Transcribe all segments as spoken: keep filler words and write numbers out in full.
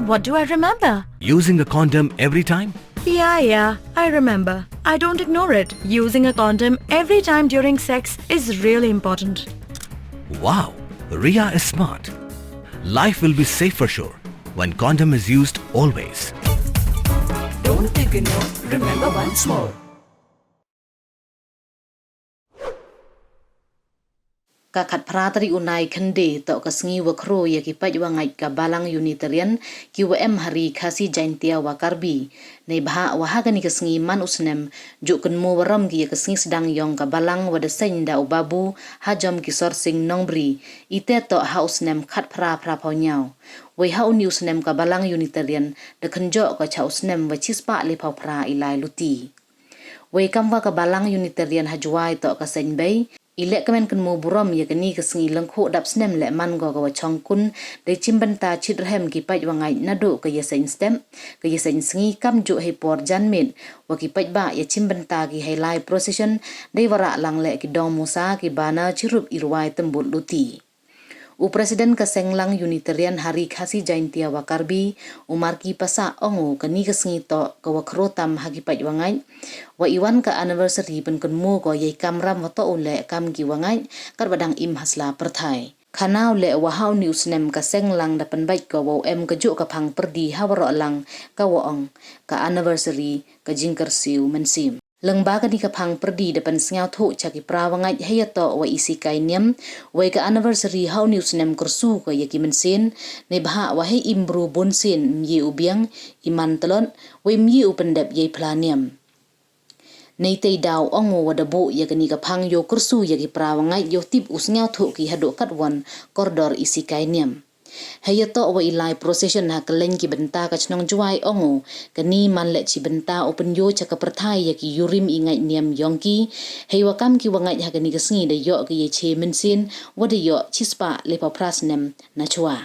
What do I remember? Using a condom every time? Yeah, yeah, I remember. I don't ignore it. Using a condom every time during sex is really important. Wow, Ria is smart. Life will be safe for sure when condom is used always. Don't ignore, remember once more. Ka khatphra tarik u Naikhynde toh ka sngi wa khroo ïa ki paid wa ngait ka Balang Unitarian ki wa em ha Ri Khasi Jaintia wa Karbi. Neibhah wa ha kani ka sngi man u snem, ju kynmaw warom ki ïa ka sngi sdang yong ka Balang wa da seng da u Babu Hajom Kisor Singh Nongbri, ite toh ha u snem khatphra phra phaw ñiaw. Wei ha uni u snem ka Balang Unitarian da khynjoh ka cha u snem wa chispah lephaw phra i lai luti. Wei kam wa ka Balang Unitarian ha Jowai toh ka seng bei, i leh kmen kynmaw burom ïa kani ka sngi lyngkhuh dap snem leh man ko ka wa chong khun, dei chimbynta chit rhem ki paid wa ngait naduh ka ïa seng step, ka ïa seng sngi kam ju hei por janmiet, wa ki paid ba ïa chimbynta ki hei lai procession, dei wa rah lang leh ki dong musa ki banner chirup i rwai tymbut luti. U President ka Senglang Unitarian ha Ri Khasi Jaintia wa Karbi, u Marki Pasa ong u kani ka sngi toh ka wa khroo tam ha ki paid wa ngait. Wa i wan ka anniversary pynkynmaw ko ïa i kamram wa toh u leh kam ki wa ngait, kat wa dang im ha sla pyrthai. Khana u leh wa ha uni u snem ka Senglang da pynbeit ko wa u em ka ju ka phang pyrdi ha waroh lang ka wa ong, ka anniversary, ka jingkyrsiew mynsiem. Lyngba kani ka phang pyrdi da pynsngewthuh cha ki para wa ngait ha ïa toh wa i sikai niam, wei ka anniversary ha uni u snem kyrsu ko ïa ki mynsiem, neibhah wa hei im bru bun sien, mye u biang, i man tlot, wei mye u pyndep ïa i phla niam. Neitei daw ong u wa da buh ïa kani ka phang ïoh kyrsu ïa ki para wa ngait ïoh tip u sngewthuh ki haduh katwon kordor i sikai niam. Ha ïa toh wa i lai procession ha kylleng ki bynta ka chnong Jowai ong u, kani man leh chi bynta u pynïoh cha ka pyrthai ïa ki ïurim i ngait niam yong ki, hei wa kam ki wa ngait ha kani ka sngi da ïoh ki ïa che mynsiem, wa da ïoh chispah lephaw phra snem na chwa.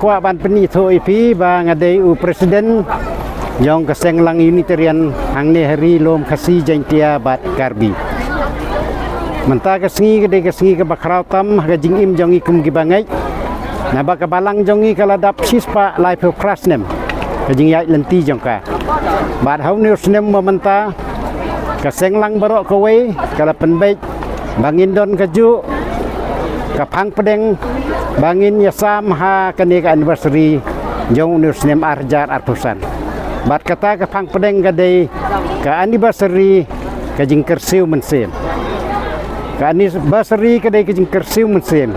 kwah ban pynithuh ïa phi ba nga dei u president jong ka Seng Lang Unitarian hangne ha Ri Lum Khasi Jaiñtia bad Karbi. Mynta ka sngi ka dei ka sngi kaba khraw tam ha ka jingim jong ngi kum ki bangeit. Naba ka balang jong ngi ka la dap shispah laiphew phra snem ka jingïaid lynti jong ka. Bad ha une u snem ba mynta ka Seng Lang baroh kawei ka la pynbeit ba ngin don kajuh ka phang pdeng ba ngin ïasam ha kane ka anniversary jong une u snem ar hajar arphew san. Bad kata ka phang pdeng ka dei ka anniversary ka jingkyrsiew mynsiem. Ka anniversary ka dei ka jingkyrsiew mynsiem,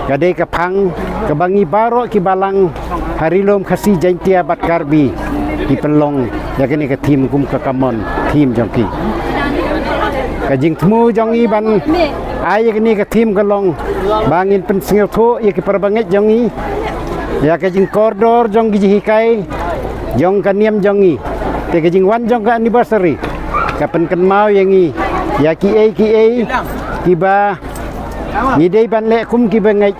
ka dei ka phang kaba ngi baroh ki balang ha Ri Lum Khasi Jaiñtia bad Karbi ki pynlong ïa kane ka theme kum ka common theme jong ki. Ka jingthmu jong ngi ban ai ïa kane ka theme ka long ba ngin pynsngewthuh ïa ki parabangeit jong ngi ïa ka jingkordor jong ki jinghikai jong ka niam jong ngi. Te ka jingwan jong ka anniversary ka pynkynmaw ïa ngi ïa kiei kiei kiba ngi dei ban leh kum ki bangeit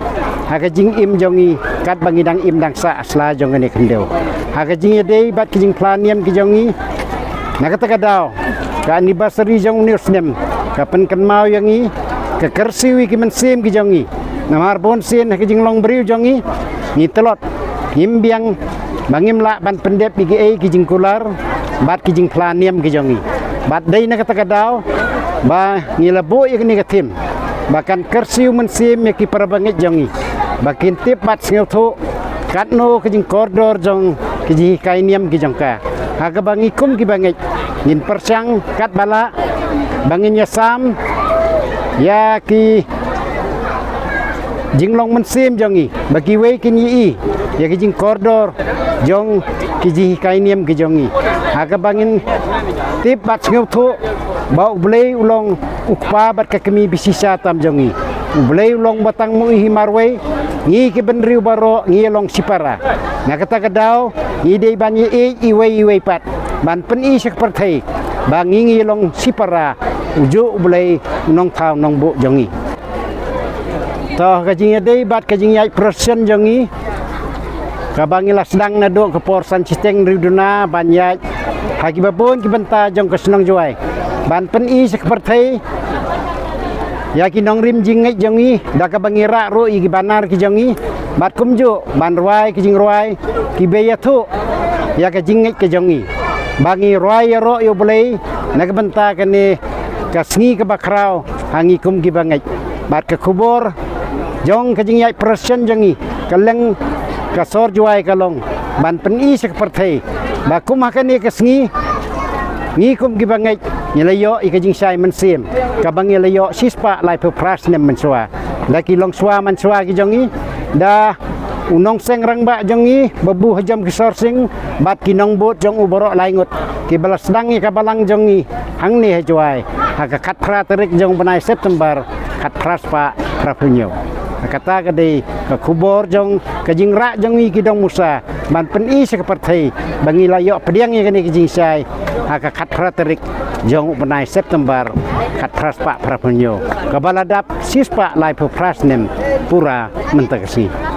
ha ka jingim jong ngi katba ngi dang im dang sah ha sla jong kane ka khyndew. Ha ka jingïadei bad ki jingphla niam ki jong ngi, na kata ka daw ka anniversary jong une u snem ka pynkynmaw ïa ngi, ka kyrsiew ïa ki mynsiem ki jong ngi. Namar bunsien ha ka jinglong briew jong ngi, ngi tlot, ngim biang ba ngim lah ban pyndep ïa kiei ki jingkular bad ki jingphla niam ki jong ngi. Bad dei na kata ka daw ba ngi la buh ïa kane ka theme ba kan kyrsiew mynsiem ïa ki parabangeit jong ngi ba kin tip bad sngewthuh katno ka jingkordor jong ki jinghikai niam ki jong ka. Ha kaba ngi kum ki bangeit ngin pyrshang katba lah ba ngin ïasam ïa ki jinglong mynsiem jong ngi ba kiwei kin ïohi ïa ki jingkordor jong ki jinghikai niam ki jong ngi. Ha kaba ngin tip bad sngewthuh ba U Blei u long u kpa bad ka kmie bashisha tam jong ngi. U Blei u long ba tang muihi marwei, ngi ki bynriew baroh ngi long shipara. Na kata ka daw ngi dei ban ïaieit iwei iwei pat ban pyni sha ka pyrthei ba ngi ngi long shipara u juh U Blei u nongthaw nongbuh jong ngi. To ka jingïadei bad ka jingïaid procession jong ngi kaba ngi la sdang naduh ka por san shiteng riewduna ban ïaid ha kiba bun ki bynta jong ka shnong Jowai ban pyni sha ka pyrthei ïa ki nongrim jingngeit jong ngi da kaba ngi rah ruh ïa ki banner ki jong ngi bad kumjuh ban rwai ki jingrwai kiba ïathuh ïa ka jingngeit ka jong ngi ba ngi rwai ïaroh ïa U Blei na ka bynta kane ka sngi kaba khraw ha ngi kum ki bangeit. Bad ka khubor jong ka jingïaid procession jong ngi ka leng ka sor Jowai ka long ban pyni sha ka pyrthei ba kum ha kane ka sngi ngi kum ki bangeit ngi la ïoh ïa ka jingshai mynsiem kaba ngi la ïoh shispah laiphew phra snem mynshuwa da ki longshuwa manshuwa ki jong ngi, da u nongseng rangbah jong ngi Babu Hajom Kishore Singh bad ki nongbud jong u baroh lai ngut kiba la sdang ïa ka balang jong ngi hangne ha Jowai ha ka khatphra tarik jong u bnai September khatphra spah phraphew hynñiew. Kata ka dei ka khubor jong ka jingrah jong ngi ki dong musa ban pyni sha ka pyrthei ba ngi la ïoh pdiang ïa kane ka jingshai ha ka khatphra tarik jong u bnai September khatphra spah phraphew hynñiew kaba la dap shispah laiphew phra snem pura mynta ka sngi.